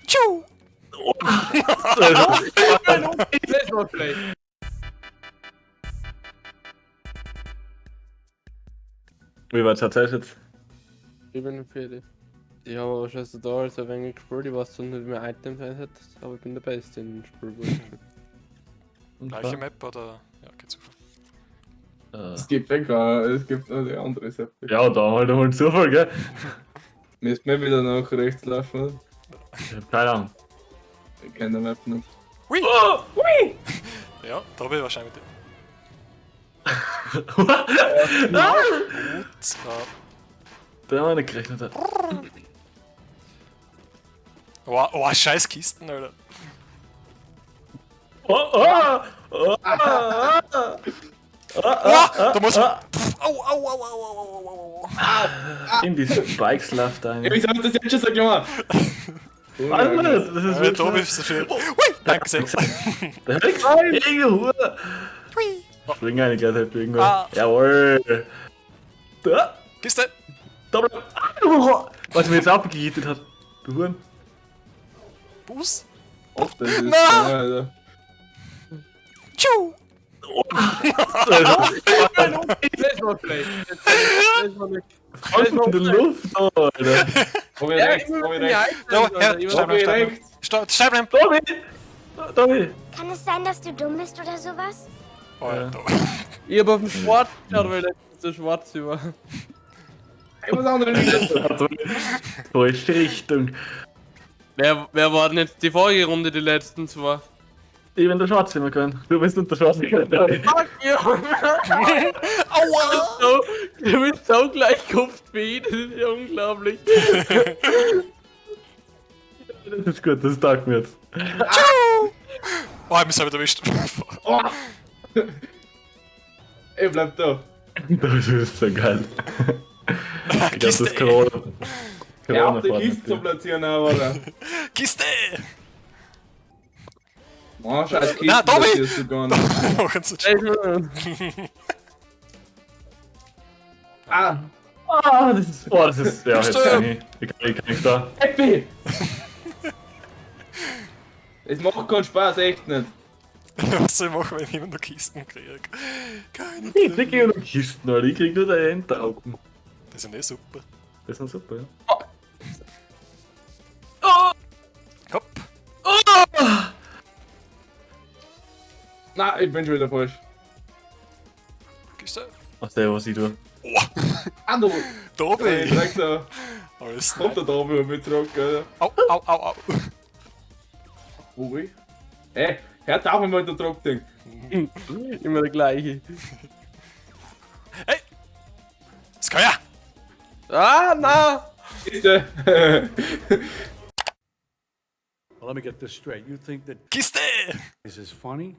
Tschu! Das war schlecht. Wie weit seid ihr jetzt? Ich bin fertig. Ich habe aber schon so da als ein wenig gespielt. Ich weiß zwar nicht, wie mehr Items einsetzt, aber ich bin der Beste in dem Spiel. Gleiche Map oder? Ja, okay, Zufall. Es gibt eh kein, es gibt noch die andere Seite. Ja, da halt einmal Zufall, gell? Müssen wir wieder nach rechts laufen, oder? Ich hab keine Ahnung. Ich kenn die Map nicht. Hui! Oh! Ja, da bin ich wahrscheinlich. Ah! Gut. Da haben wir nicht gerechnet. Oh, oh, scheiß Kisten, Alter. Oh, oh! Oh! Oh! Oh, da muss man. Pff, au, au, au, au, au, au, au, au. In die Spikes läuft ein. Ey, wieso hab ich das jetzt schon so gemacht? Alter, das ist Ja, wirklich. Tobi ist so viel. Hui! Danke sehr. Da hab ich Irgendwo. Hui! Spring eine gleich halt irgendwo. Ah. Jawohl. Da, Kiste! da bleib. Ah, was mir jetzt abgegittet hat. Du Huren. Bus! Och, das ist Na! Alter. Tschu! Das war schlecht. Das war nicht. Voll in der Luft, Alter. Komm ich Ja, rechts, immer komm ich mit den rechts. Items, Ja, Alter. ja, Immer- steig Komm ich bleiben, steig rechts. Stopp, steig bleiben! Tobi! Tobi! Kann es sein, dass du dumm bist oder sowas? Oh ja, Ja. da. Ich hab auf den Schwarz geschaut, weil der so schwarz war. Ich muss andere nicht. Falsche Richtung. Wer war denn jetzt die vorige Runde, die letzten zwei? Ich bin der Schwarze immer gewesen. Du bist nicht der Schwarze gewesen. Tobi. Fuck you! Aua! So, du bist so gleich gekupft wie ich, das ist ja unglaublich. Das ist gut, das taugt mir jetzt. Oh, ich hab mich selber erwischt. Oh. Ey, bleib da. Das ist so geil. Ich glaub, das Kiste! ist Corona. Ja, auf die Corona Kiste zu platzieren, aber. oder? Kiste! Oh, scheiß Kiste Na, Tobi! platzierst du gar nicht. Oh, ganz Ah, Ah, das ist. Oh, das ist. Ja, jetzt Kiste! kann ich. Ich kann nichts da. Happy! Es macht keinen Spaß, echt nicht. Was soll ich machen, wenn ich immer nur Kisten krieg? Keine Ich krieg immer nur Kisten, Alter. Ich krieg nur den Endaugen. Das sind eh super. Das sind super, ja. Hopp! Na, ich bin schon wieder falsch. Kiste! Was der, was ich tue. Oh! Ah, du! Ey, Tobi! Drecksau. Alles Kommt der Tobi mit zurück, Alter. Au, au, au, au! Ui. Ey, hört auf mit dem Druckding. Immer der gleiche. Hey! Skaja! Ah, na! Kiste. Well, let me get this straight. You think that Kiste! this is funny?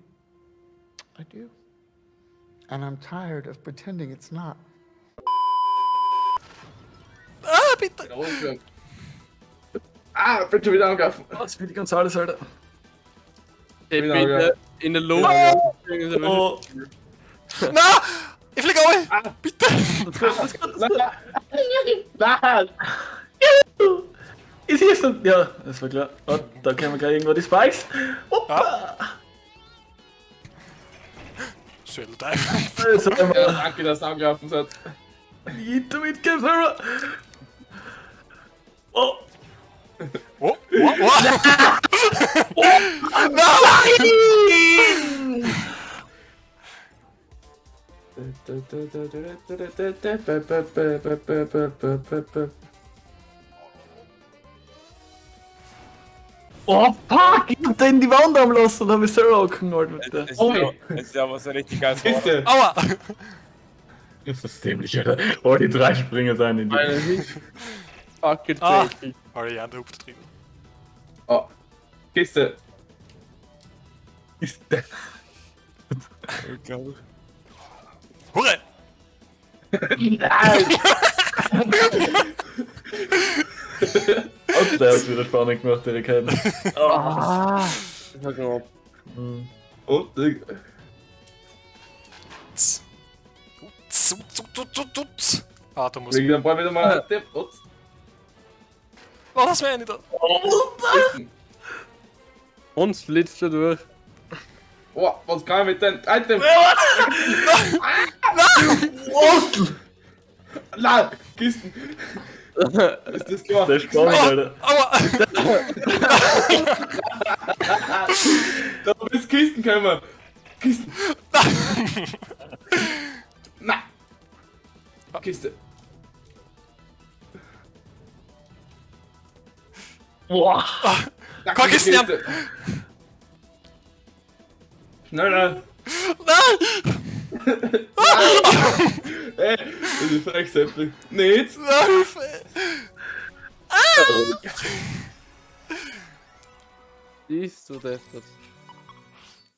I do. And I'm tired of pretending it's not. Ah, bitte! Ah, bin schon wieder angelaufen. Was für die Gonzales, Alter. Ich Genau, bin ja. in der Luft. Oh, Na! Ich flieg auf! Bitte! das ist gut, das ist gut. Nein! Ist hier schon. Ja, das war klar. Oh, da kommen gleich irgendwo die Spikes. Opa! Swirl Dive. Also, Ja, danke, dass ihr angelaufen seid. Jeder mit Kamera. Oh! Oh, oh, oh! Nein! Oh fuck! Ich hab den in die Wand am lassen und hab mich selber angehalten mit der. Es ist, ja, es ist aber so richtig geil. Kiste! Aua! Das ist dämlich, Alter. Oh, die drei Springer sind in die. Fuck it, Ah. ah. Alter, Jan, der hupft drin. Oh. Kiste. Ist der. Hurra! Und der hat wieder spannend gemacht, der Ketten. Ah. Das war knapp. Und Z. Z, z, z, z, z, z. Ah, da muss. wegen dem Ball wieder mal. Und Oh, lass mich nicht da. Kisten. Und flitscht da durch. Oh, was kann ich mit dem Item? Nein! Kisten! Ist das klar? Der ist spannend, Alter. Aua! Da bist Kisten gekommen! Kisten! Nein! Kiste! Boah. Nein, Komm, Kisten, ja. Kiste. Schneller! Nein! Ey, das ist frech, Seppel. Nicht! Nein, Hilfe! Siehst du, deppert.